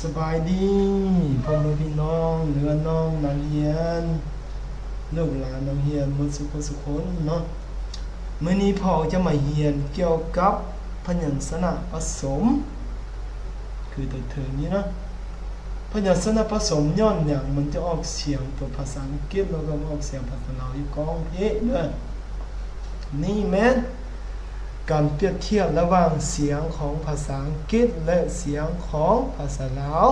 ສະບາຍດີພໍ່ແມ່ພີ່ນ້ອງ ຫຼືວ່ານ້ອງນັກຮຽນ ລູກຫຼານນັກຮຽນໝົດສູ່ຜູ້ສູ່ຄົນເນາະ. ມື້ນີ້ພໍ່ຈະມາຮຽນກ່ຽວກັບພະຍັນຊະນະປະສົມ ຄືຕົວເທິງນີ້ເນາະ. ພະຍັນຊະນະປະສົມ ຍ້ອນຫຍັງມັນຈະອອກສຽງຕົວພາສາອັງກິດ ແລ້ວກໍອອກສຽງພາສາລາວຢູ່ກ້ອງເພເດີ. ນີ້ແມ່ນການປຽບທຽບລະຫວ່າງສຽງຂອງພາສາອັງກິດ ແລະ ສຽງຂອງພາສາລາວ.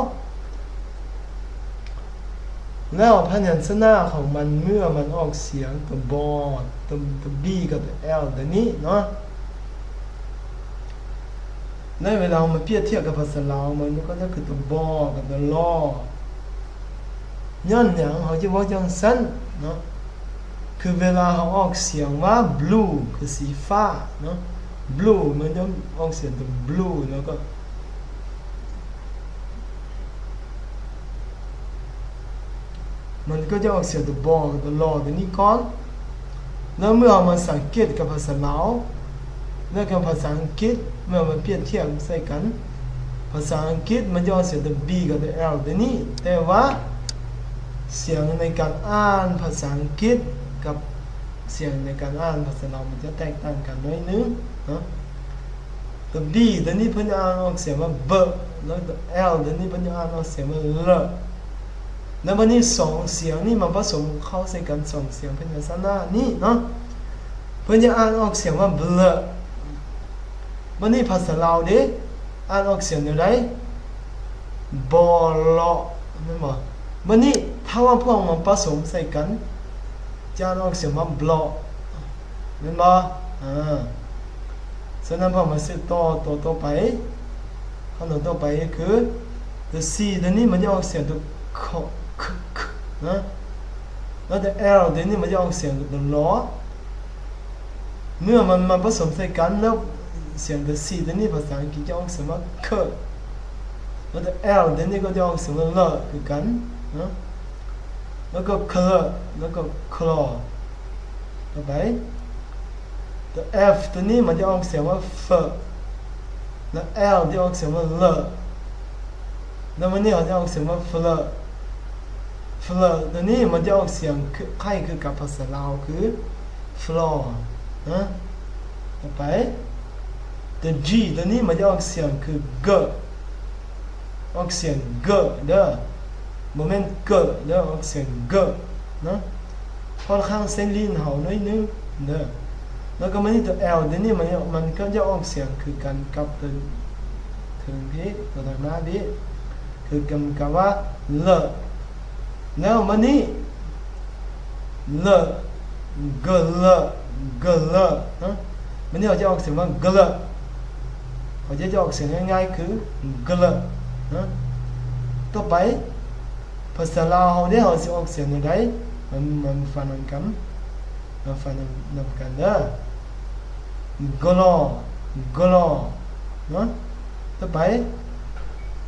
ແລ້ວພະຍັນຊະນະຂອງມັນ ເມື່ອມັນອອກສຽງຕົວ ປໍ ຕົວ ຕົວ ບີ ກັບຕົວ ແອລ ຕົວນີ້ເນາະ ໃນເວລາເຮົາມາປຽບທຽບກັບພາສາລາວ ມັນກໍຈະຄືຕົວ ບໍ ກັບຕົວ ລໍ. ຍ້ອນຫຍັງເຮົາຈຶ່ງເວົ້າຈັ່ງຊັ້ນເນາະ? ຄືເວລາເຮົາອອກສຽງວ່າ ບລູ ຄືສີຟ້າເນາະ, ບລູ ມັນຈະອອກສຽງຕົວ ບລູ ແລ້ວກໍ ມັນກໍຈະອອກສຽງຕົວ ບໍ ກັບຕົວ ລໍ ຕົວນີ້ກ່ອນ. ແລ້ວເມື່ອເຮົາມາສັງເກດກັບພາສາລາວ ແລະ ກັບພາສາອັງກິດ ເມື່ອມາປຽບທຽບໃສ່ກັນ ພາສາອັງກິດມັນຈະອອກສຽງຕົວ ບີ ກັບຕົວ ແອລ ຕົວນີ້, ແຕ່ວ່າສຽງໃນການອ່ານພາສາອັງກິດກັບສຽງໃນການອ່ານພາສາລາວ ມັນຈະແຕກຕ່າງກັນໜ້ອຍໜຶ່ງເນາະ. ຕົວ ບີ ຕົວນີ້ເພິ່ນຈະອ່ານອອກສຽງວ່າ ເບີ ແລ້ວຕົວ ແອລ ຕົວນີ້ເພິ່ນຈະອ່ານອອກສຽງວ່າ ເລີ. ແລ້ວບັດນີ້ສອງສຽງນີ້ມາປະສົມເຂົ້າໃສ່ກັນ ສອງສຽງພະຍັນຊະນະນີ້ເນາະ ເພິ່ນຈະອ່ານອອກສຽງວ່າ ເບລີ. ບັດນີ້ພາສາລາວເດ ອ່ານອອກສຽງແນວໃດ? ບໍເລາະ ແມ່ນບໍ່? ບັດນີ້ຖ້າວ່າພວກມັນປະສົມໃສ່ກັນ ຈະອ່ານອອກສຽງວ່າ ເບລາະ ແມ່ນບໍ່? ອາ ສະນັ້ນ ເຮົາມາສືບຕໍ່ ຕົວຕໍ່ໄປ ຄຳຕອບຕໍ່ໄປຄື ຕົວ ຊີ ຕົວນີ້ມັນຈະອອກສຽງຕົວ ຄ ຄ ຄ ນະ ແລ້ວຕົວ ແອລ ຕົວນີ້ມັນຈະອອກສຽງຕົວ ລໍ. ເມື່ອມັນມາປະສົມໃສ່ກັນແລ້ວ ສຽງຕົວ ຊີ ຕົວນີ້ພາສາອັງກິດຈະອອກສຽງວ່າ ເຄີ ແລ້ວຕົວ ແອລ ຕົວນີ້ກໍຈະອອກສຽງວ່າ ເລີ ຄືກັນນະ ແລ້ວກໍ ເຄີ ແລ້ວກໍ ເຄີ ຕໍ່ໄປ ຕົວ ແອຟ ຕົວນີ້ມັນຈະອອກສຽງວ່າ ເຟີ ແລະ ແອລ ຈະອອກສຽງວ່າ ເລີ ແລ້ວມື້ນີ້ເຮົາຈະອອກສຽງວ່າ ເຟລີ ເຟລີ ຕົວນີ້ມັນຈະອອກສຽງຄ້າຍຄືກັບພາສາລາວຄື ຟລໍ ນະ. ຕໍ່ໄປ ຕົວ ຈີ ຕົວນີ້ມັນຈະອອກສຽງຄື ເກີ ອອກສຽງ ເກີ ເດີ ບໍ່ແມ່ນ ເກີ ເດີ ອອກສຽງ ເກີ ນະ ຂ້ອນຂ້າງເສັ້ນລີ້ນເຮົາໜ້ອຍໜຶ່ງເດີ. ແລ້ວກໍມານີ້ຕົວ ແອລ ຕົວນີ້ມັນ ມັນກໍຈະອອກສຽງຄືກັນກັບຕົວເທິງພີ້ ຕົວທາງໜ້າພີ້ ຄືກັນກັບວ່າ ເລີ. ແລ້ວມານີ້ ເລີ ເກີເລີ ເກີເລີ ນະ ມັນນີ້ເຮົາຈະອອກສຽງວ່າ ເກີເລີ ເຮົາຈະ ຈະອອກສຽງງ່າຍໆຄື ເກີເລີ ນະ. ຕໍ່ໄປ ພາສາລາວເຮົາເດ ເຮົາຊິອອກສຽງແນວໃດ? ມາ ມາຟັງນຳກັນ ມາຟັງນຳ ນຳກັນເດີ ໂກລໍ ໂກລໍ ເນາະ. ຕໍ່ໄປ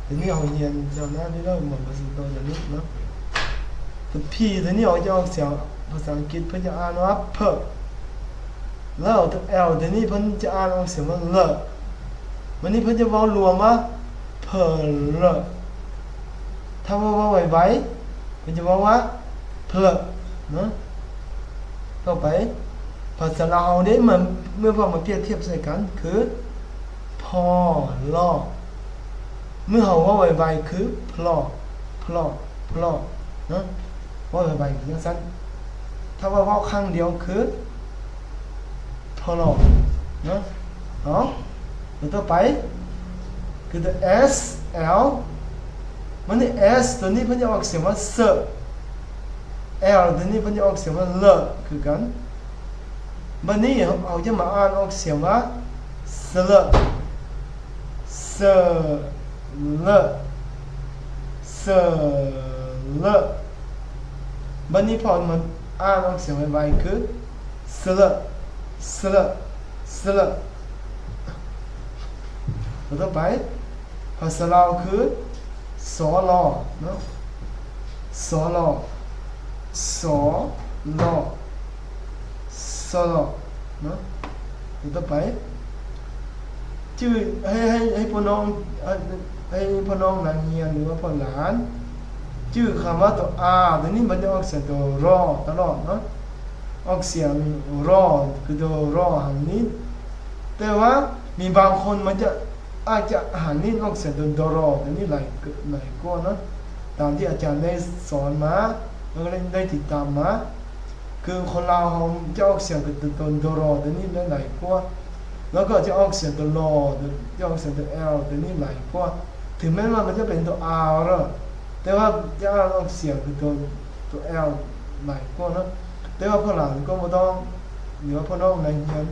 ດຽວນີ້ເຮົາຮຽນແນວໜ້ານີ້ແລ້ວ ມາ ມາຊິຕໍ່ດຽວນີ້ເນາະ. ຕົວ ພີ ຕົວນີ້ເຮົາຈະອອກສຽງ ພາສາອັງກິດເພິ່ນຈະອ່ານວ່າ ເພີ ແລ້ວຕົວ ແອລ ຕົວນີ້ເພິ່ນຈະອ່ານອອກສຽງວ່າ ເລີ ມື້ນີ້ເພິ່ນຈະເວົ້າລວມວ່າ ເພີເລີ ຖ້າວ່າເວົ້າໄວໆ ເພິ່ນຈະເວົ້າວ່າ ເພີເລີ ເນາະ. ຕໍ່ໄປ ພາສາລາວເຮົາເດ້ ເມື່ອ ເມື່ອເຮົາມາປຽບທຽບໃສ່ກັນຄື ພໍລໍ ເມື່ອເຮົາເວົ້າໄວໆຄື ພລໍ ພລໍ ພລໍ ເນາະ ເວົ້າໄວໆຄືຈັ່ງຊັ້ນ. ຖ້າວ່າເວົ້າຄັ້ງດຽວຄື ພໍລໍ ເນາະ. ເອົາ ຕົວຕໍ່ໄປ ຄືຕົວ ເອສ ແອລ ມັນນີ້ ເອສ ຕົວນີ້ເພິ່ນຈະອອກສຽງວ່າ ເຊີ ແອລ ຕົວນີ້ເພິ່ນຈະອອກສຽງວ່າ ເລີ ຄືກັນ. ບັດນີ້ເຮົາຈະມາອ່ານອອກສຽງວ່າ ເຊີເລີ ເຊີເລີ ເຊີເລີ. ບັດນີ້ພໍມັນອ່ານອອກສຽງໄວໆຄື ເຊີເລີ ເຊີເລີ ເຊີເລີ. ແລ້ວຕໍ່ໄປ ພາສາລາວຄື ສໍລໍ ເນາະ ສໍລໍ ສໍລໍ ສໍລໍ ເນາະ. ແລ້ວຕໍ່ໄປ ຈື່ ໃຫ້ ໃຫ້ ໃຫ້ພວກນ້ອງ ເອີ ໃຫ້ພໍ່ນ້ອງນັກຮຽນ ຫຼືວ່າພໍ່ຫຼານ ຈື່ຄຳວ່າຕົວ R ຕົວນີ້ມັນຈະອອກສຽງຕົວ ຣ ຕະຫຼອດເນາະ, ອອກສຽງ ຣ ຄືຕົວ ຣ ຫາງນິດ. ແຕ່ວ່າມີບາງຄົນມັນຈະ ອາດຈະຫາງນິດອອກສຽງຕົວ ດຣ ຕົວນີ້ຫຼາຍ ຫຼາຍກວ່າເນາະ, ຕາມທີ່ອາຈານໄດ້ສອນມາ ແລ້ວກໍໄດ້ ໄດ້ຕິດຕາມມາ. ຄືຄົນລາວເຮົາຈະອອກສຽງເປັນຕົວ ຕົວ ດຣ ຕົວນີ້ໄດ້ຫຼາຍກວ່າ, ແລ້ວກໍຈະອອກສຽງຕົວ ລ ຈະອອກສຽງຕົວ ແອລ ຕົວນີ້ຫຼາຍກວ່າ, ເຖິງແມ່ນວ່າມັນຈະເປັນຕົວ ອາ ແລ້ວ ແຕ່ວ່າຈະອ່ານອອກສຽງເປັນຕົວ ຕົວ ແອລ ຫຼາຍກວ່າເນາະ. ແຕ່ວ່າພໍ່ຫຼານກໍບໍ່ຕ້ອງ ຫຼືວ່າພໍ່ນ້ອງນັກຮຽນ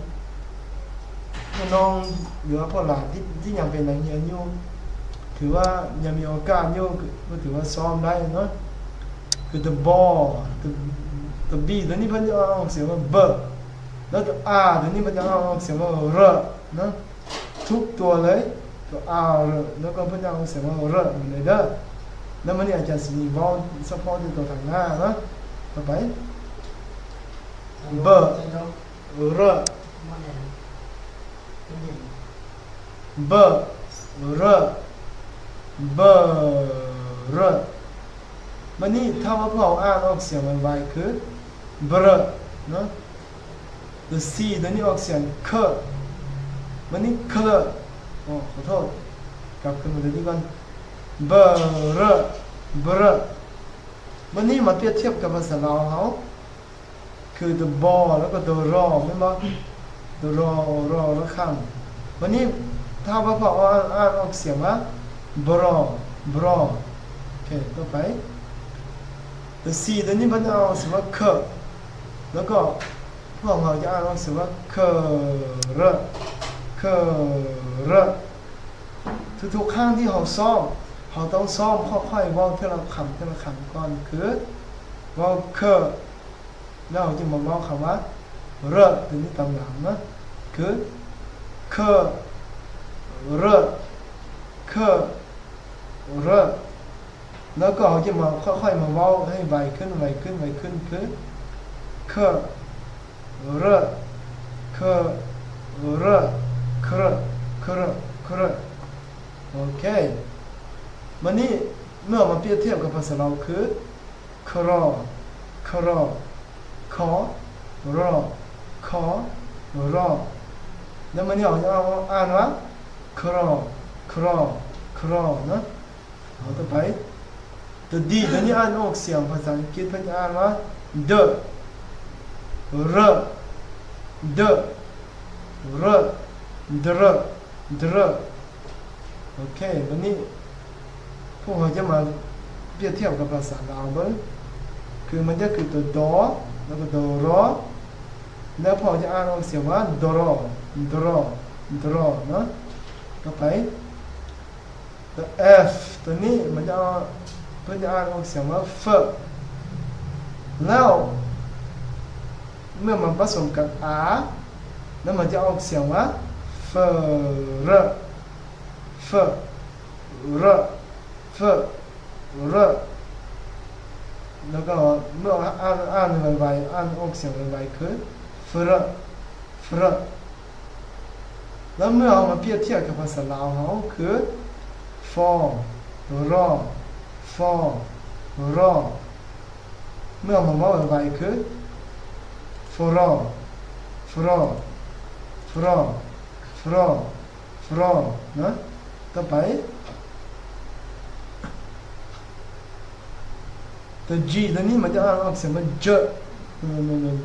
ພໍ່ນ້ອງ ຫຼືວ່າພໍ່ຫຼານທີ່ ທີ່ຍັງເປັນນັກຮຽນຢູ່ ຖືວ່າຍັງມີໂອກາດຢູ່ ກໍ ກໍຖືວ່າຊ້ອມໄດ້ເນາະ. ຄືຕົວ ບ ຕົວ ຕົວ ບີ ຕົວນີ້ເພິ່ນຈະອ່ານອອກສຽງວ່າ ເບີ ແລ້ວຕົວ ອາ ຕົວນີ້ເພິ່ນຈະອ່ານອອກສຽງວ່າ ເຣີ ເນາະ. ທຸກຕົວເລີຍ ຕົວ ອາ ເຣີ ແລ້ວກໍເພິ່ນຈະອ່ານອອກສຽງວ່າ ເຣີ ໝົດເລີຍເດີ. ແລ້ວມື້ນີ້ອາຈານຊິເວົ້າສະເພາະແຕ່ຕົວທາງໜ້າເນາະ. ຕໍ່ໄປ ເບີ ເຣີ ເບີ ເຣີ ເບີ ເຣີ. ບາດນີ້ຖ້າວ່າພວກເຮົາອ່ານອອກສຽງໄວໆ ຄື ເບຣີ ເນາະ, ຕົວ ຊີ ຕົວນີ້ອອກສຽງ ເຄີ ບາດນີ້ ເຄີ ໂອ້ ຂໍໂທດ ກັບຄືນມາຕົວນີ້ກ່ອນ ເບີ ເຣີ ເບຣີ. ບາດນີ້ມາປຽບທຽບກັບພາສາລາວເຮົາ ຄືຕົວ ບ ແລ້ວກໍຕົວ ຣ ແມ່ນບໍ່? ຕົວ ຣ ຣ ລະຄັງ. ບາດນີ້ຖ້າວ່າພວກເຮົາອ່ານ ອ່ານອອກສຽງວ່າ ບຣ ບຣ. ໂອເຄ ຕໍ່ໄປ ຕົວ ຊີ ຕົວນີ້ເພິ່ນຈະອ່ານອອກສຽງວ່າ ເຄີ ແລ້ວກໍພວກເຮົາຈະອ່ານອອກສຽງວ່າ ເຄີ ເຣີ ເຄີ ເຣີ. ທຸກໆຄັ້ງທີ່ເຮົາຊ້ອມ ເຮົາຕ້ອງຊ້ອມຄ່ອຍໆເວົ້າເທື່ອລະຄຳ ເທື່ອລະຄຳກ່ອນ ຄືເວົ້າ ເຄີ ແລ້ວເຮົາຈຶ່ງມາເວົ້າຄຳວ່າ ເຣີ ຕົວນີ້ຕາມຫຼັງເນາະ ຄື ເຄີ ເຣີ ເຄີ ເຣີ. ແລ້ວກໍເຮົາຈະມາ ຄ່ອຍໆມາເວົ້າໃຫ້ໄວຂຶ້ນ ໄວຂຶ້ນ ໄວຂຶ້ນ ຄື ເຄີ ເຣີ ເຄີ ເຣີ ເຄີ ເຣີ ເຄີ ເຣີ ເຄີ ເຣີ. ໂອເຄ ບາດນີ້ເມື່ອເອົາມາປຽບທຽບກັບພາສາລາວຄື ຄຣ ຄຣ ຄ ຣ ຄ ຣ. ແລ້ວບາດນີ້ເຮົາຈະອ່ານວ່າ ຄຣ ຄຣ ຄຣ ເນາະ. ເອົາ ຕໍ່ໄປ ຕົວ ດີ ຕົວນີ້ອ່ານອອກສຽງພາສາອັງກິດເພິ່ນຈະອ່ານວ່າ ເດີ ເຣີ ເດີ ເຣີ ເດີ ເຣີ ເດີ ເຣີ. ໂອເຄ ບາດນີ້ພວກເຮົາຈະມາປຽບທຽບກັບພາສາລາວເບິ່ງ ຄືມັນຈະຄືຕົວ ດໍ ແລ້ວກໍຕົວ ຣ ແລ້ວພວກເຮົາຈະອ່ານອອກສຽງວ່າ ດຣ ດຣ ດຣ ເນາະ. ຕໍ່ໄປ ຕົວ ເອັຟ ຕົວນີ້ມັນຈະ ເພິ່ນຈະອ່ານອອກສຽງວ່າ ເຟີ ແລ້ວເມື່ອມາປະສົມກັບ ອາ ແລ້ວມັນຈະອອກສຽງວ່າ ເຟີ ເຣີ ເຟີ ເຣີ ເຟີ ເຣີ. ແລ້ວກໍເມື່ອອ່ານ ອ່ານໄວໆ ອ່ານອອກສຽງໄວໆ ຄື ເຟີ ເຣີ ເຟີ ເຣີ. ແລ້ວເມື່ອເຮົາມາປຽບທຽບກັບພາສາລາວເຮົາຄື ຟໍ ຣໍ ຟໍ ຣໍ ເມື່ອເຮົາມາເວົ້າໄວໆຄື ຟໍຣໍ ຟໍຣໍ ຟໍຣໍ ຟໍຣໍ ຟໍຣໍ ນະ. ຕໍ່ໄປ ຕົວ ຈີ ຕົວນີ້ມັນຈະອ່ານອອກສຽງວ່າ ເຈີ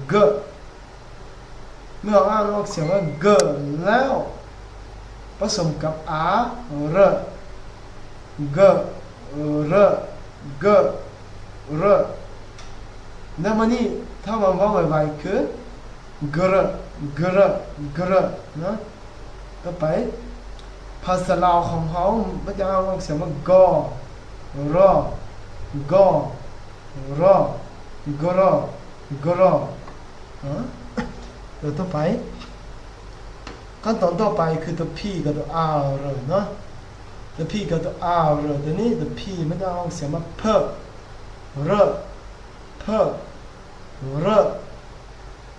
ເກີ. ເມື່ອເຮົາອ່ານອອກສຽງວ່າ ເກີ ແລ້ວປະສົມກັບ ອາ ເຣີ ເກີ ເຣີ ເກີ ເຣີ. ແລ້ວມານີ້ ຖ້າວ່າເວົ້າໄວໆຄື ເກີ ເກີ ເກີ ນະ. ຕໍ່ໄປ ພາສາລາວຂອງເຮົາມັນຈະອ່ານອອກສຽງວ່າ ກໍ ລໍ ກໍ ລໍ ກໍລໍ ກໍລໍ. ອາ ແລ້ວຕໍ່ໄປ ຂັ້ນຕອນຕໍ່ໄປຄືຕົວ ພີ ກັບຕົວ ອາ ເຣີ ເນາະ. ຕົວ ພີ ກັບຕົວ ອາ ເຣີ ຕົວນີ້ ຕົວ ພີ ມັນຈະອອກສຽງວ່າ ເພີ ເຣີ ເພີ ເຣີ.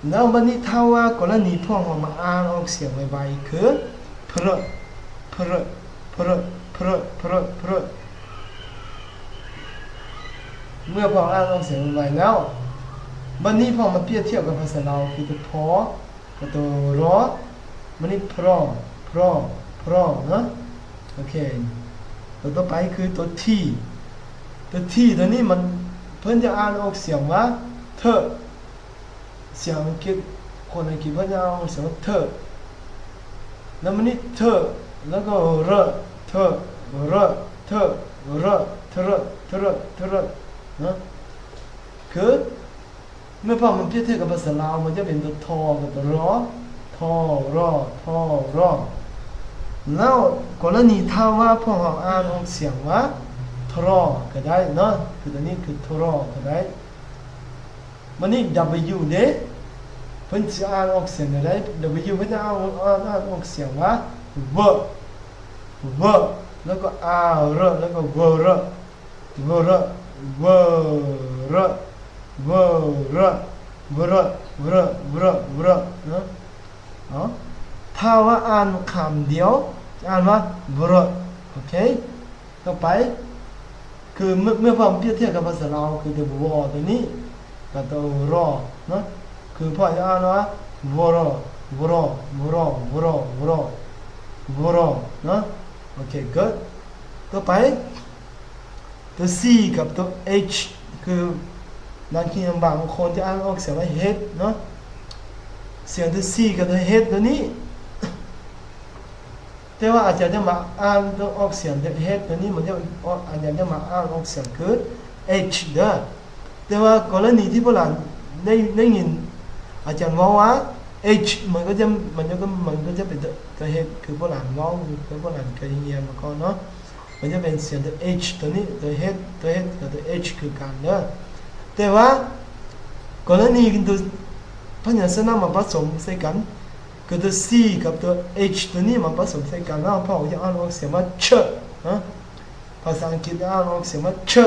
ແລ້ວບັດນີ້ ຖ້າວ່າກໍລະນີພວກເຮົາມາອ່ານອອກສຽງໄວໆ ຄື ເພຣີ ເພຣີ ເພຣີ ເພຣະ ເພຣະ ເພຣະ ເມື່ອພວກເຮົາອ່ານອອກສຽງໄວແລ້ວ, ບັດນີ້ພວກເຮົາມາປຽບທຽບກັບພາສາລາວ ຄືໂຕ ພໍ ກັບໂຕ ຣໍ ບັດນີ້ ພຣອ ພຣອ ພຣອ ເນາະ. ໂອເຄ ໂຕຕໍ່ໄປຄືໂຕ ທີ ໂຕ ທີ ໂຕນີ້ມັນ ເພິ່ນຈະອ່ານອອກສຽງວ່າ ເທີ ສຽງອັງກິດ, ຄົນອັງກິດເພິ່ນຈະອ່ານອອກສຽງວ່າ ເທີ ແລ້ວມັນນີ້ ເທີ ແລ້ວກໍ ເຣີ ເທີ ເຣີ ເທີ ເຣີ ເທີ ເຣີ ເທີ ເຣີ ເນາະ. ຄື ແມ່ນເພາະມັນປຽບທຽບກັບພາສາລາວ ມັນຈະເປັນໂຕ ທໍ ກັບໂຕ ຣໍ ທໍ ຣໍ ທໍ ຣໍ. ແລ້ວກໍລະນີຖ້າວ່າພວກເຮົາອ່ານອອກສຽງວ່າ ທຣໍ ກໍໄດ້ເນາະ, ຄືໂຕນີ້ຄື ທຣໍ ກໍໄດ້. ບັດນີ້ ດັບເບິນຢູ ເດ້ ເພິ່ນຊິອ່ານອອກສຽງແນວໃດ? ດັບເບິນຢູ ເພິ່ນຈະອ່ານ ອ່ານ ອ່ານອອກສຽງວ່າ ເວີ ເວີ ແລ້ວກໍ ອາ ເຣີ ແລ້ວກໍ ເວີ ເຣີ ເວີ ເຣີ ເວີ ເຣີ ເວີ ເຣີ ເນາະ. ເອົາ ຖ້າວ່າອ່ານຄຳດຽວ ຈະອ່ານວ່າ ເວີ ເຣີ ໂອເຄ. ຕໍ່ໄປ ຄືເມື່ອ ເມື່ອພວກເຮົາປຽບທຽບກັບພາສາລາວ ຄືໂຕ ວໍ ໂຕນີ້ ກັບໂຕ ຣໍ ເນາະ, ຄືພວກເຮົາຈະອ່ານວ່າ ວໍ ຣໍ ວໍ ຣໍ ວໍ ຣໍ ວໍ ເນາະ. ໂອເຄ ເກີດ ຕໍ່ໄປ ໂຕ ຊີ ກັບໂຕ ເອັຈ ຄືນັກຮຽນບາງຄົນຈະອ່ານອອກສຽງວ່າ ເຮັດ ເນາະ, ສຽງໂຕ ຊີ ກັບໂຕ ເຮັດ ໂຕນີ້ ແຕ່ວ່າອາຈານຈະມາອ່ານ ຕ້ອງອອກສຽງເຮັດໂຕນີ້ ມັນຈະ ອາຈານຈະມາອ່ານອອກສຽງຄື ເອັຈ ເດີ. ແຕ່ວ່າກໍລະນີທີ່ພວກຫຼານໄດ້ ໄດ້ຍິນອາຈານເວົ້າວ່າ ເອັຈ ມັນກໍຈະ ມັນກໍ ມັນກໍຈະເປັນໂຕ ໂຕເຮັດ ຄືພວກຫຼານເວົ້າ ຄືພວກຫຼານເຄີຍຮຽນມາກ່ອນເນາະ, ມັນຈະເປັນສຽງໂຕ ເອັຈ ໂຕນີ້ ໂຕເຮັດ ໂຕເຮັດກັບໂຕ ເອັຈ ຄືກັນເດີ. ແຕ່ວ່າກໍລະນີໂຕພະຍັນຊະນະມາປະສົມໃສ່ກັນ ຄືໂຕ ຊີ ກັບໂຕ ເອັຈ ໂຕນີ້ມາປະສົມໃສ່ກັນແລ້ວ ພວກເຮົາຈະອ່ານອອກສຽງວ່າ ເຊີ ນະ, ພາສາອັງກິດຈະອ່ານອອກສຽງວ່າ ເຊີ.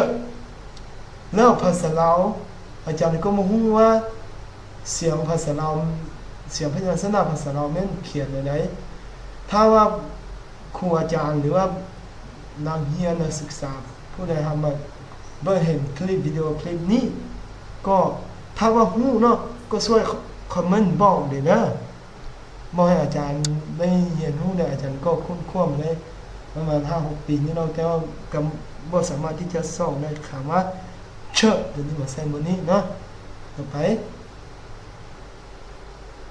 ແລ້ວພາສາລາວ ອາຈານກໍບໍ່ຮູ້ວ່າສຽງພາສາລາວ ສຽງພະຍັນຊະນະພາສາລາວແມ່ນຂຽນແນວໃດ. ຖ້າວ່າຄູອາຈານ ຫຼືວ່ານັກຮຽນນັກສຶກສາຜູ້ໃດຫາກມາເບິ່ງເຫັນຄລິບ ວິດີໂອຄລິບນີ້ ກໍຖ້າວ່າຮູ້ເນາະ ກໍຊ່ວຍຄອມເມັນບອກແດ່ເດີ. ບໍ່ໃຫ້ອາຈານໄດ້ຮຽນຮູ້ແດ່ ອາຈານກໍຄົ້ນຄວ້າມາໄດ້ປະມານຫ້າຫົກປີນີ້ເນາະ, ແຕ່ວ່າກໍບໍ່ສາມາດທີ່ຈະຊອກໄດ້ຄຳວ່າ ເຊີ ໂຕນີ້ມາໃສ່ມື້ນີ້ເນາະ. ຕໍ່ໄປ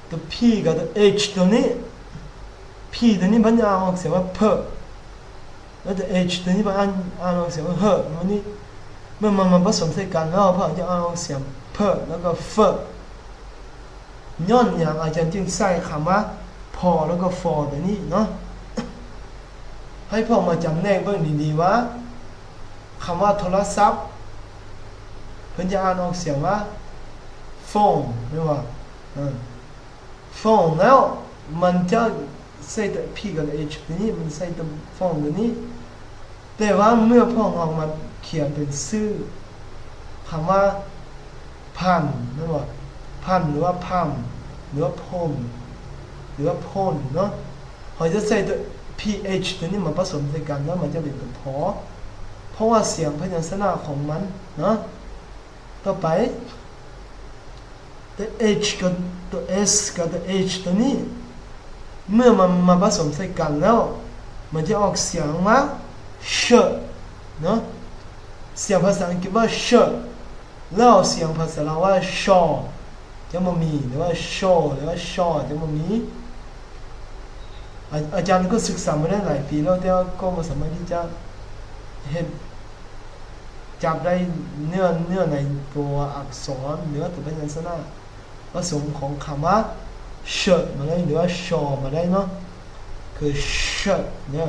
ໂຕ ພີ ກັບໂຕ ເອັຈ ໂຕນີ້ ພີ ໂຕນີ້ເພິ່ນຈະອ່ານອອກສຽງວ່າ ເພີ ແລ້ວໂຕ ເອັຈ ໂຕນີ້ເພິ່ນອ່ານ ອ່ານອອກສຽງວ່າ ເຮີ ໂຕນີ້ ເມື່ອມັນມາປະສົມໃສ່ກັນແລ້ວ ເພິ່ນຈະອ່ານອອກສຽງ ເພີ ແລ້ວກໍ ເຟີ ຍ້ອນຫຍັງອາຈານຈຶ່ງໃຊ້ຄຳວ່າ ພໍ ແລ້ວກໍ ຟໍ ໂຕນີ້ເນາະ? ໃຫ້ພວກມາຈຳແນກເບິ່ງດີໆວ່າ ຄຳວ່າໂທລະສັບ ເພິ່ນຈະອ່ານອອກສຽງວ່າ ໂຟນ ແມ່ນບໍ່? ເອີ ໂຟນ ແລ້ວມັນຈະໃສ່ໂຕ ພີ ກັບໂຕ ເອັຈ ໂຕນີ້ ມັນໃສ່ໂຕ ໂຟນ ໂຕນີ້. ແຕ່ວ່າເມື່ອພວກເຮົາມາຂຽນເປັນຊື່ ຄຳວ່າ ພັນ ແມ່ນບໍ່? ພັນ ຫຼືວ່າ ພັມ ຫຼືວ່າ ພົມ ຫຼືວ່າ ພົນ ເນາະ, ເຮົາຈະໃຊ້ໂຕ ພີ ເອັຈ ໂຕນີ້ມາປະສົມໃສ່ກັນ ແລ້ວມັນຈະເປັນໂຕ ພໍ ເພາະວ່າສຽງພະຍັນຊະນະຂອງມັນເນາະ. ຕໍ່ໄປ ໂຕ ເອັຈ ກັບໂຕ ເອັສ ກັບໂຕ ເອັຈ ໂຕນີ້ ເມື່ອມັນມາປະສົມໃສ່ກັນແລ້ວ ມັນຈະອອກສຽງວ່າ ເຊີ ເນາະ, ສຽງພາສາອັງກິດວ່າ ເຊີ ແລ້ວສຽງພາສາລາວວ່າ ຊໍ ຈະບໍ່ມີ ຫຼືວ່າ ຊໍ ຫຼືວ່າ ຊໍ ຈະບໍ່ມີ. ອາ ອາຈານກໍສຶກສາມາໄດ້ຫຼາຍປີແລ້ວ ແຕ່ວ່າກໍບໍ່ສາມາດທີ່ຈະເຮັດ ຈັບໄດ້ເນື້ອ ເນື້ອໃນຕົວອັກສອນ ຫຼືວ່າຕົວພະຍັນຊະນະປະສົມຂອງຄຳວ່າ ເຊີ ມາໄດ້ ຫຼືວ່າ ຊໍ ມາໄດ້ເນາະ, ຄື ເຊີ ເນີ.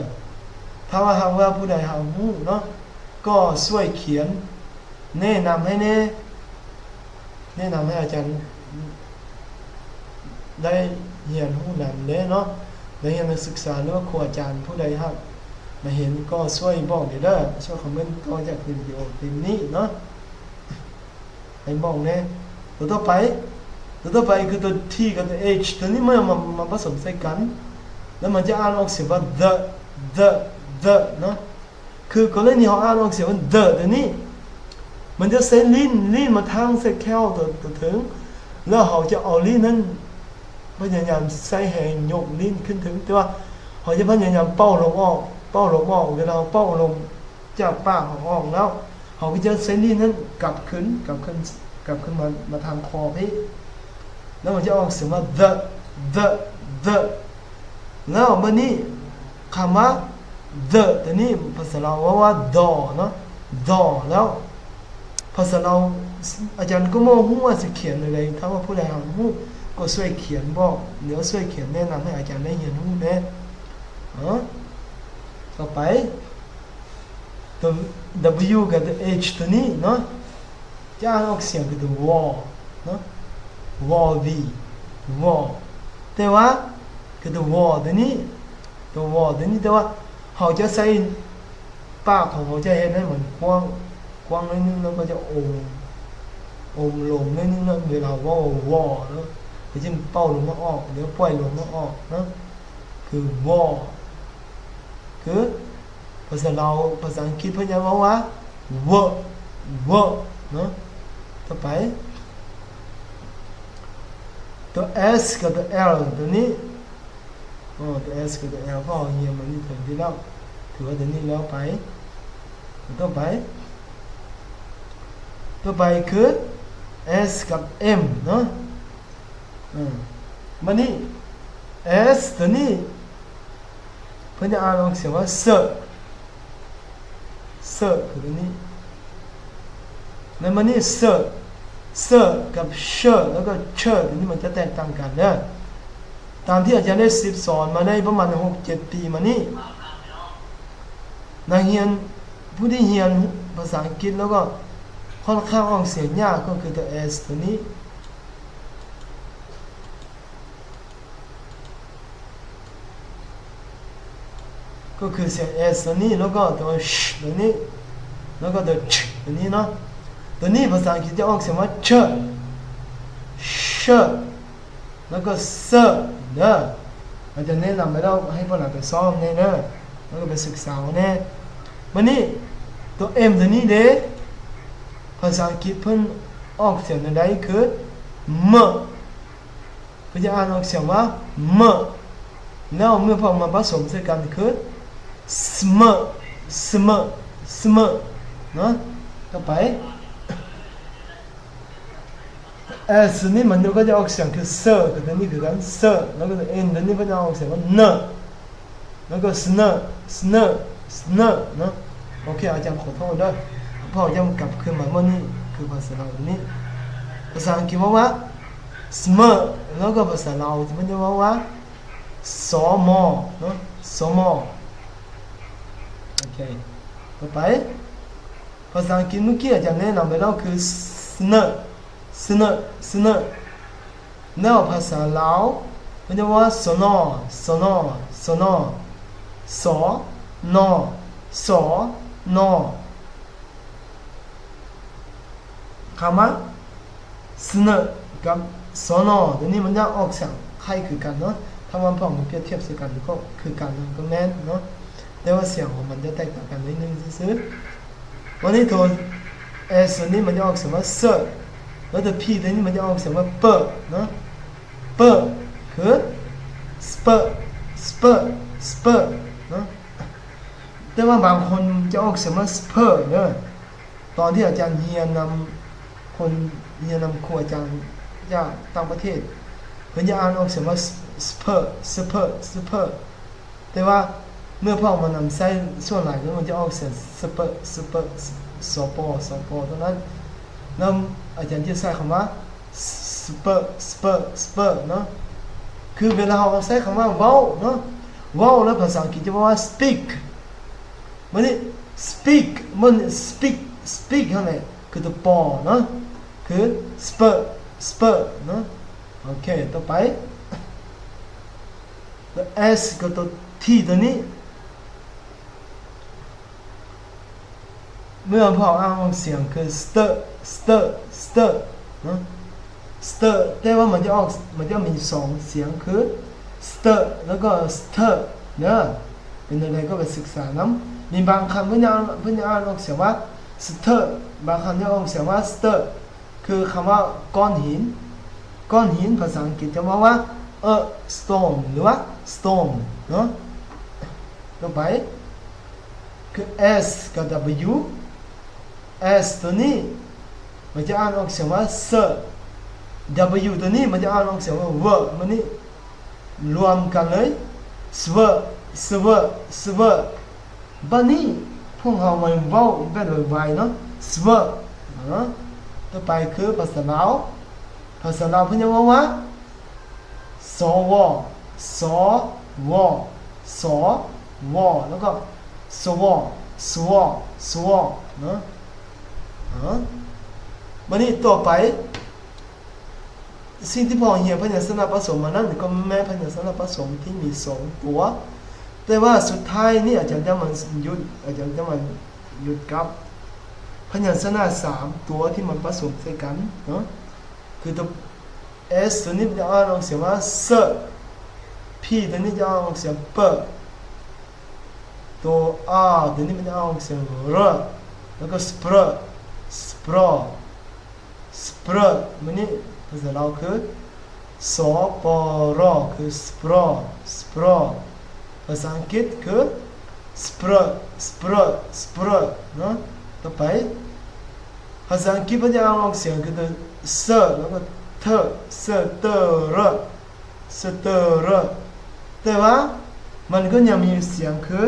ຖ້າວ່າຫາກວ່າຜູ້ໃດຫາກຮູ້ເນາະ ກໍຊ່ວຍຂຽນແນະນຳໃຫ້ແດ່, ແນະນຳໃຫ້ອາຈານໄດ້ຮຽນຮູ້ນຳແດ່ເນາະ, ນັກຮຽນນັກສຶກສາ ຫຼືວ່າຄູອາຈານຜູ້ໃດຫາກມາເຫັນ ກໍຊ່ວຍບອກແດ່ເດີ, ຊ່ວຍຄອມເມັນຕໍ່ຈາກຄລິບວິດີໂອຄລິບນີ້ເນາະ. ໃຫ້ບອກແດ່. ຕົວຕໍ່ໄປ ຕົວຕໍ່ໄປຄືຕົວ ທີ ກັບຕົວ ເອັຈ ຕົວນີ້ເມື່ອມາ ມາປະສົມໃສ່ກັນ ແລ້ວມັນຈະອ່ານອອກສຽງວ່າ ເດີ ເດີ the ເນາະ. ຄືກໍລະນີເຮົາອ່ານອອກສຽງວ່າ the ຕົວນີ້ ມັນຈະໃຊ້ລີ້ນ ລີ້ນມາທາງໃສ່ແຂ້ວຕົວ ຕົວເທິງ ແລ້ວເຮົາຈະເອົາລີ້ນນັ້ນ ພະຍາຍາມໃຊ້ແຮງຍົກລີ້ນຂຶ້ນເທິງ ແຕ່ວ່າເຮົາຈະພະຍາຍາມເປົ່າລົມອອກ ເປົ່າລົມອອກ. ເວລາເຮົາເປົ່າລົມຈາກປາກເຮົາອອກແລ້ວ ເຮົາກໍຈະໃຊ້ລີ້ນນັ້ນກັບຄືນ ກັບຄືນ ກັບຄືນມາ ມາທາງຄໍພີ້ ແລ້ວເຮົາຈະອອກສຽງວ່າ the the the. ແລ້ວບາດນີ້ ຄຳວ່າ the ຕົວນີ້ພາສາລາວເວົ້າວ່າ the ເນາະ the. ແລ້ວພາສາລາວ ອາຈານກໍບໍ່ຮູ້ວ່າຊິຂຽນແນວໃດ ຖ້າວ່າຜູ້ໃດຫາຮູ້ກໍຊ່ວຍຂຽນບອກ ຫຼືວ່າຊ່ວຍຂຽນແນະນຳໃຫ້ອາຈານໄດ້ຮຽນຮູ້ແດ່. ເອີ ຕໍ່ໄປ ຕົວ W ກັບຕົວ H ຕົວນີ້ເນາະ ຈະອ່ານອອກສຽງຄືຕົວ W ເນາະ W ແຕ່ວ່າຄືຕົວ W ຕົວນີ້ ຕົວ W ຕົວນີ້ ແຕ່ວ່າເຮົາຈະໃຊ້ປາກຂອງເຮົາ ຈະເຮັດໃຫ້ມັນກວ້າງ ກວ້າງໜ້ອຍໜຶ່ງ ແລ້ວກໍຈະອົມ ອົມລົມໜ້ອຍໜຶ່ງ ແລ້ວເວລາເວົ້າ W ເນາະ ກໍຈະເປົ່າລົມມາອອກ ແລ້ວປ່ອຍລົມມາອອກເນາະ ຄື W ຄື ພາສາລາວ ພາສາອັງກິດເພິ່ນຈະເວົ້າວ່າ W W ເນາະ. ຕໍ່ໄປ ຕົວ S ກັບຕົວ L ຕົວນີ້ ອໍ ຕົວ S ກັບຕົວ L ເພາະເຮົາຮຽນມານີ້ເຖິງທີ່ແລ້ວ ຖືວ່າຕົວນີ້ແລ້ວໄປ. ຕໍ່ໄປ ຕໍ່ໄປຄື S ກັບ M ເນາະ. ເອີ ບາດນີ້ S ຕົວນີ້ ເພິ່ນຈະອ່ານອອກສຽງວ່າ S S ຄືຕົວນີ້ ແລ້ວມານີ້ S S ກັບ S ແລ້ວກໍ S ຕົວນີ້ມັນຈະແຕກຕ່າງກັນເດີ. ຕາມທີ່ອາຈານໄດ້ສືບສອນມາໄດ້ປະມານຫົກເຈັດປີມານີ້ ນັກຮຽນຜູ້ທີ່ຮຽນພາສາອັງກິດແລ້ວກໍຄ່ອນຂ້າງອອກສຽງຍາກ ກໍຄືຕົວ S ຕົວນີ້ ກໍຄືສຽງ S ຕົວນີ້ ແລ້ວກໍຕົວ Sh ຕົວນີ້ ແລ້ວກໍຕົວ Ch ຕົວນີ້ເນາະ. ຕົວນີ້ພາສາອັງກິດຈະອອກສຽງວ່າ Ch Ch ແລ້ວກໍ S ເດີ. ອາຈານແນະນຳໄປແລ້ວ ໃຫ້ພວກເຮົາໄປຊ້ອມແດ່ເດີ ແລ້ວກໍໄປສຶກສາເອົາແດ່. ບາດນີ້ຕົວ M ຕົວນີ້ເດ ພາສາອັງກິດເພິ່ນອອກສຽງແນວໃດ? ຄື M ເພິ່ນຈະອ່ານອອກສຽງວ່າ M ແລ້ວເມື່ອພວກມາປະສົມໃສ່ກັນຄື S M S M S M ເນາະ. ຕໍ່ໄປ S ນີ້ມັນກໍຈະອອກສຽງຄື S ຄືຕົວນີ້ຄືກັນ S ແລ້ວກໍ N ຕົວນີ້ເພິ່ນຈະອອກສຽງວ່າ N ແລ້ວກໍ S N S N S N ເນາະ. ໂອເຄ ອາຈານຂໍໂທດເດີ ເພາະຈະກັບຄືນມາມື້ນີ້ ຄືພາສາລາວຕົວນີ້ ພາສາອັງກິດເວົ້າວ່າ S M ແລ້ວກໍພາສາລາວເພິ່ນຈະເວົ້າວ່າ ສມ ເນາະ ສມ. ໂອເຄ ຕໍ່ໄປ ພາສາອັງກິດມື້ກີ້ອາຈານແນະນຳໄປແລ້ວຄື ສະເໜີ ສະເໜີ ສະເໜີ ແລ້ວພາສາລາວເພິ່ນຈະວ່າ ສນ ສນ ສນ ສນ ສນ. ຄຳວ່າ ສະເໜີ ກັບ ສນ ຕົວນີ້ມັນຈະອອກສຽງຄ້າຍຄືກັນເນາະ ຖ້າວ່າພວກເຮົາປຽບທຽບໃສ່ກັນກໍຄືກັນ ກໍແມ່ນເນາະ ແຕ່ວ່າສຽງຂອງມັນຈະແຕກຕ່າງກັນໜ້ອຍໜຶ່ງຊື່ໆ. ບາດນີ້ຕົວ S ຕົວນີ້ມັນຈະອອກສຽງວ່າ ເສີ ແລ້ວຕົວ P ຕົວນີ້ມັນຈະອອກສຽງວ່າ ເປີ ເນາະ ເປີ ຄື ສະເປີ ສະເປີ ສະເປີ ເນາະ. ແຕ່ວ່າບາງຄົນຈະອອກສຽງວ່າ ສະເພີ ເດີ. ຕອນທີ່ອາຈານຮຽນນຳ ຄົນຮຽນນຳຄູອາຈານຈາກຕ່າງປະເທດ ເພິ່ນຈະອ່ານອອກສຽງວ່າ ສະເພີ ສະເພີ ສະເພີ ແຕ່ວ່າເມື່ອພວກເຮົາມານຳໃຊ້ ສ່ວນຫຼາຍມັນຈະອອກສຽງ ສະເປີ ສະເປີ ສປ ສປ ເທົ່ານັ້ນ. ແລ້ວອາຈານຈະໃຊ້ຄຳວ່າ ສະເປີ ສະເປີ ສະເປີ ເນາະ ຄືເວລາເຮົາໃຊ້ຄຳວ່າ ເວົ້າ ເນາະ ເວົ້າ ແລ້ວພາສາອັງກິດຈະເວົ້າວ່າ ສະປີກ ບາດນີ້ ສະປີກ ມັນ ສະປີກ ສະປີກ ຫັ້ນແຫຼະ ຄືຕົວ ປ ເນາະ ຄື ສະເປີ ສະເປີ ເນາະ. ໂອເຄ ຕໍ່ໄປ ຕົວ S ກັບຕົວ T ຕົວນີ້ ເມື່ອພວກເຮົາອ່ານອອກສຽງຄື ສະເຕີ ສະເຕີ ສະເຕີ ເນາະ ສະເຕີ ແຕ່ວ່າມັນຈະອອກ ມັນຈະມີສອງສຽງຄື ສະເຕີ ແລ້ວກໍ ສະເທີ ເດີ. ປັນຈັ່ງໃດກໍໄປສຶກສານຳ. ມີບາງຄຳເພິ່ນຈະ ເພິ່ນຈະອ່ານອອກສຽງວ່າ ສະເຕີ ບາງຄຳຈະອອກສຽງວ່າ ສະເຕີ ຄືຄຳວ່າກ້ອນຫີນ. ກ້ອນຫີນພາສາອັງກິດຈະເວົ້າວ່າ a stone ຫຼືວ່າ stone ເນາະ. ຕໍ່ໄປຄື S ກັບ W. S ຕົວນີ້ມັນຈະອ່ານອອກສຽງວ່າ S. W ຕົວນີ້ມັນຈະອ່ານອອກສຽງວ່າ W. ມັນນີ້ລວມກັນເລີຍ S W, S W, S W. ບັດນີ້ພວກເຮົາມາເວົ້າແບບໄວໆເນາະ S W ເນາະ. ຕໍ່ໄປຄືພາສາລາວ. ພາສາລາວເພິ່ນຈະເວົ້າວ່າ ສວ ສວ ສວ ແລ້ວກໍ ສວ ສວ ສວ ເນາະ. ເອີ ບັດນີ້ຕໍ່ໄປ ສິ່ງທີ່ພໍ່ຮຽນພະຍັນຊະນະປະສົມມານັ້ນ ກໍແມ່ນພະຍັນຊະນະປະສົມທີ່ມີສອງຕົວ, ແຕ່ວ່າສຸດທ້າຍນີ້ອາຈານຈະມາຢຸດ ອາຈານຈະມາຢຸດກັບພະຍັນຊະນະສາມຕົວທີ່ມັນປະສົມໃສ່ກັນເນາະ. ຄືຕົວ S ຕົວນີ້ມັນຈະອ່ານອອກສຽງວ່າ S, P ຕົວນີ້ຈະອ່ານອອກສຽງ P, ຕົວ R ຕົວນີ້ມັນຈະອ່ານອອກສຽງ R ແລ້ວກໍ S P R, S P R, S P R. ມື້ນີ້ພາສາລາວຄື ສປຣ ຄື S P R, S P R. ພາສາອັງກິດຄື S P R, S P R, S P R ເນາະ. ຕໍ່ໄປ ພາສາອັງກິດເພິ່ນຈະອ່ານອອກສຽງຄືຕົວ S ແລ້ວກໍ T, S T R, S T R. ແຕ່ວ່າມັນກໍຍັງມີສຽງຄື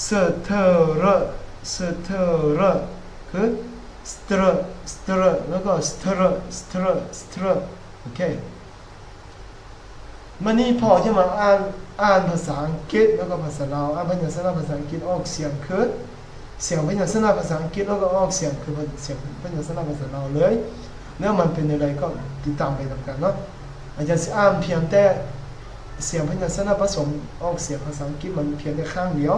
S T R, S T R ຄື S T R, S T R ແລ້ວກໍ S T R, S T R, S T R. ໂອເຄ. ບັດນີ້ພໍ່ຈະມາອ່ານ ອ່ານພາສາອັງກິດ ແລ້ວກໍພາສາລາວ, ອ່ານພະຍັນຊະນະພາສາອັງກິດອອກສຽງຄືສຽງພະຍັນຊະນະພາສາອັງກິດ ແລ້ວກໍອອກສຽງຄືສຽງພະຍັນຊະນະພາສາລາວເລີຍ. ແລ້ວມັນເປັນແນວໃດກໍຕິດຕາມໄປນຳກັນເນາະ. ອາຈານຊິອ່ານພຽງແຕ່ສຽງພະຍັນຊະນະປະສົມອອກສຽງພາສາອັງກິດມັນພຽງແຕ່ຄັ້ງດຽວ,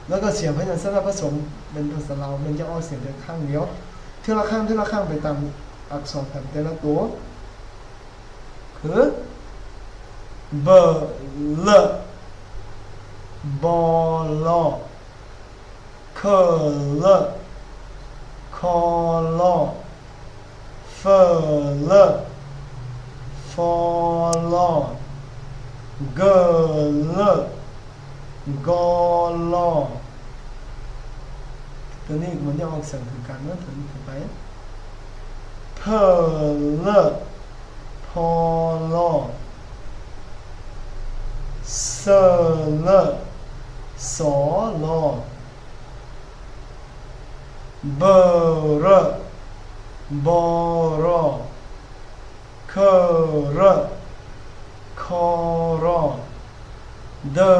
ແລ້ວກໍສຽງພະຍັນຊະນະປະສົມເປັນພາສາລາວ ມັນຈະອອກສຽງແຕ່ຄັ້ງດຽວ. ເທື່ອລະຄັ້ງ ເທື່ອລະຄັ້ງໄປຕາມອັກສອນຂອງແຕ່ລະໂຕ. ຄື ເບີ ເລີ ບໍ ລໍ ເຄີ ເລີ ຄໍ ລໍ ເຟີ ເລີ ຟໍ ລໍ ເກີ ເລີ ກໍລໍ. ຕົວນີ້ມັນຈະອອກສຽງຄືກັນເນາະ ຕົວນີ້ໄປ ເພີ ເລີ ພໍ ລໍ ເຊີ ເລີ ສໍ ລໍ ເບີ ເຣີ ບໍ ລໍ ເຄີ ເຣີ ຄໍ ລໍ ເດີ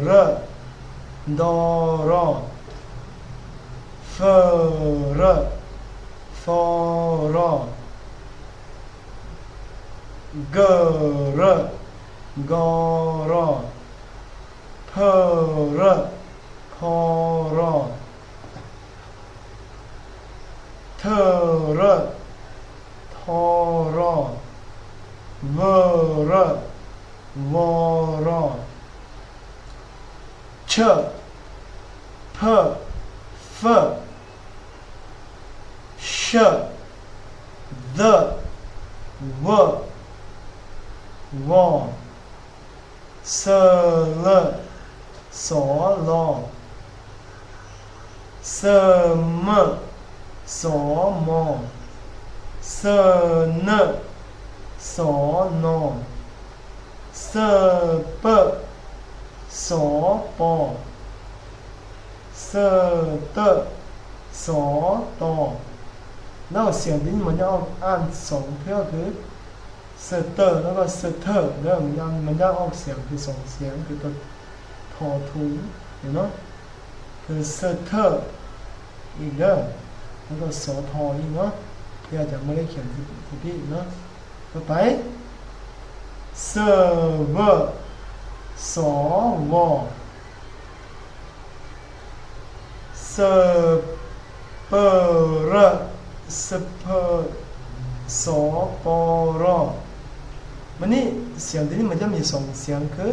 ເຣີ ດໍ ລໍ ເຟີ ເຣີ ຟໍ ລໍ ເກີ ເຣີ ກໍ ລໍ ເພີ ເຣີ ພໍ ລໍ ເທີ ເຣີ ທໍ ລໍ ເວີ ເຣີ ວໍ ລໍ ເຊີ ເພີ ເຟີ ເຊີ ເດີ ເວີ ວໍ ເຊີ ເລີ ສໍ ລໍ ເຊີ ເມີ ສໍ ມໍ ເຊີ ເນີ ສໍ ນໍ ເຊີ ເປີ ສໍ ປໍ ເຊີ ເຕີ ສໍ ຕໍ ແລ້ວສຽງທີ່ມັນຈະອອກອ່ານສອງເທື່ອຄື ເຊີເຕີ ແລ້ວກໍເຊີເທີ ເດີ ມັນຈະ ມັນຈະອອກສຽງຄືສອງສຽງ ຄືໂຕທໍທຸງນີ້ເນາະ ຄືເຊີເທີອີກເດີ ແລ້ວກໍສໍທໍອີກເນາະ ທີ່ອາຈານບໍ່ໄດ້ຂຽນທີ່ ທີ່ເນາະ. ຕໍ່ໄປ ເຊີເວີ ສໍ ວໍ ເຊີເປີ ເຣີ ເຊີເພີ ສໍ ປໍ ລໍ ບາດນີ້ສຽງໂຕນີ້ມັນຈະມີສອງສຽງຄື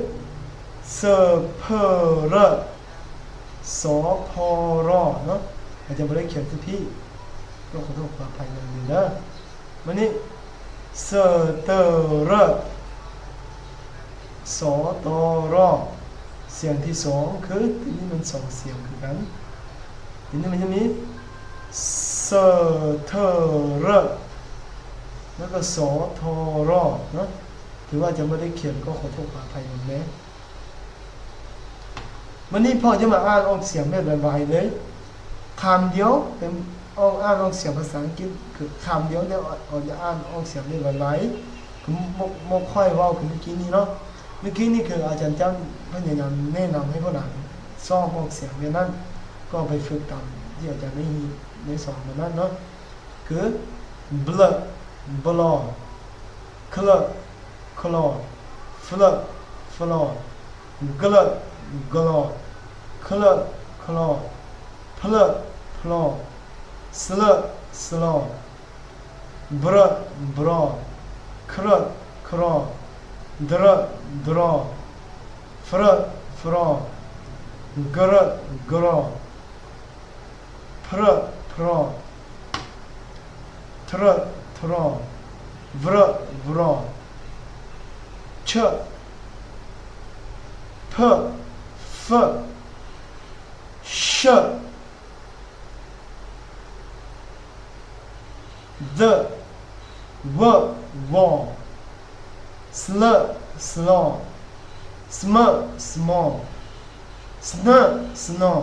ສະເພີເຣີ ສະເພີເຣີ ເນາະ ອາດຈະບໍ່ໄດ້ຂຽນຄືພີ້ ຕ້ອງຂໍໂທດຂໍອະໄພນຳເດີ. ບາດນີ້ ສະເຕີເຣີ ສະເຕີເຣີ ສຽງທີສອງ ຄື ໂຕນີ້ມັນສອງສຽງຄືກັນ. ທີນີ້ມັນຈະມີ ສະເທີເຣີ ແລ້ວກໍ ສະເທີເຣີ ເນາະ ຖືວ່າຈະບໍ່ໄດ້ຂຽນ ກໍຂໍໂທດຂໍອະໄພນຳແດ່. ບາດນີ້ພໍ່ຈະມາອ່ານອອກສຽງແບບໄວໆເລີຍ ຄຳດຽວ ເປັນ ອອກ ອ່ານອອກສຽງພາສາອັງກິດ ຄືຄຳດຽວ ແຕ່ອອກ ຈະອ່ານອອກສຽງແບບໄວໆ ຄືໝົກ ໝົກຂ້ອຍເວົ້າຄືມື້ກີ້ນີ້ເນາະ. ມື້ກີ້ນີ້ຄືອາຈານຈ້ຳພະຍາຍາມແນະນຳໃຫ້ພວກຫຼານຊ້ອມອອກສຽງແບບນັ້ນ ກໍໄປຝຶກຕາມທີ່ອາຈານໄດ້ ໄດ້ສອນມານັ້ນເນາະ ຄື ບເລີ ບລໍ ເຄເລີ ເຄລໍ ຟເລີ ຟລໍ ກະເລີ ກະລໍ ຄະເລີ ຄະລໍ ພະເລີ ພະລໍ ສະເລີ ສະລໍ ບຣະ ບຣໍ ຄຣະ ຄຣໍ ດຣະ ດຣໍ ຟຣະ ຟຣໍ ກຣະ ກຣໍ ພຣະ ພຣໍ ທຣະ ທຣໍ ວຣະ ວຣໍ ເຊະ ເພະ ເຟະ ເຊະ ເດີ ເວີ ວໍ ສະເລີ ສະລໍ ສະເມີ ສະມໍ ສະເນີ ສະນໍ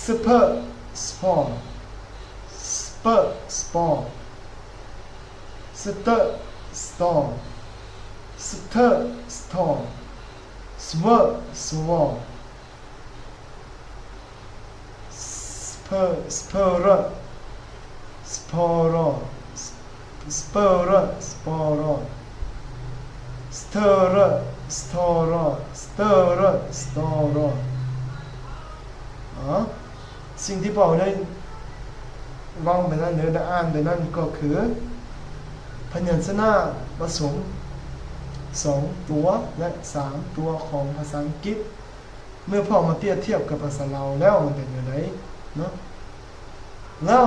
ສະເພີ ສະພໍ ສະເປີ ສະປໍ ສະເຕີ ສະຕໍ ສະເທີ ສະທໍ ສະເວີ ສະວໍ ສະເພີ ສະເພີເຣີ ສະເພີເຣີ ສະເປີເຣີ ສະເປີເຣີ ສະເທີເຣີ ສະທໍເຣີ ສະເຕີເຣີ ສະຕໍເຣີ. ອາ ສິ່ງທີ່ພໍ່ໄດ້ເວົ້າໄປນັ້ນ ຫຼື ໄດ້ອ່ານໄປນັ້ນ ກໍຄືພະຍັນຊະນະປະສົມສອງຕົວ ແລະ ສາມຕົວຂອງພາສາອັງກິດ ເມື່ອພໍ່ມາປຽບທຽບກັບພາສາລາວແລ້ວ ມັນເປັນແນວໃດເນາະ? ແລ້ວ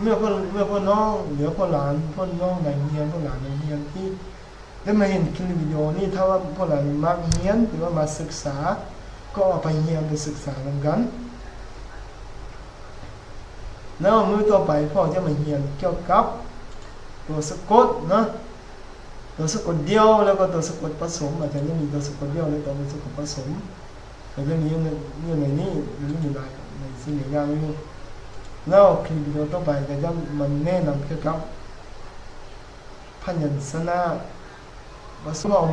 ເມື່ອ ເມື່ອພວກນ້ອງ ຫຼື ພວກຫຼານ ພວກນ້ອງນັກຮຽນ ພວກຫຼານນັກຮຽນທີ່ໄດ້ມາເຫັນຄລິບວິດີໂອນີ້ ຖ້າວ່າພວກຫຼານມັກຮຽນ ຫຼືວ່າມັກສຶກສາ ກໍເອົາໄປຮຽນ ໄປສຶກສານຳກັນ. ແລ້ວມື້ຕໍ່ໄປ ພໍ່ຈະມາຮຽນກ່ຽວກັບຕົວສະກົດເນາະ ຕົວສະກົດດ່ຽວ ແລ້ວກໍຕົວສະກົດປະສົມ. ອາຈານຈະມີຕົວສະກົດດ່ຽວ ແລະ ຕົວສະກົດປະສົມ ກໍຈະມີຢູ່ໃນ ຢູ່ໃນນີ້ ມີຢູ່ຫຼາຍ ຫຼາຍສິ່ງຫຼາຍຢ່າງຢູ່. ແລ້ວຄລິບວິດີໂອຕໍ່ໄປກໍຈະມາແນະນຳກ່ຽວກັບພະຍັນຊະນະປະສົມ.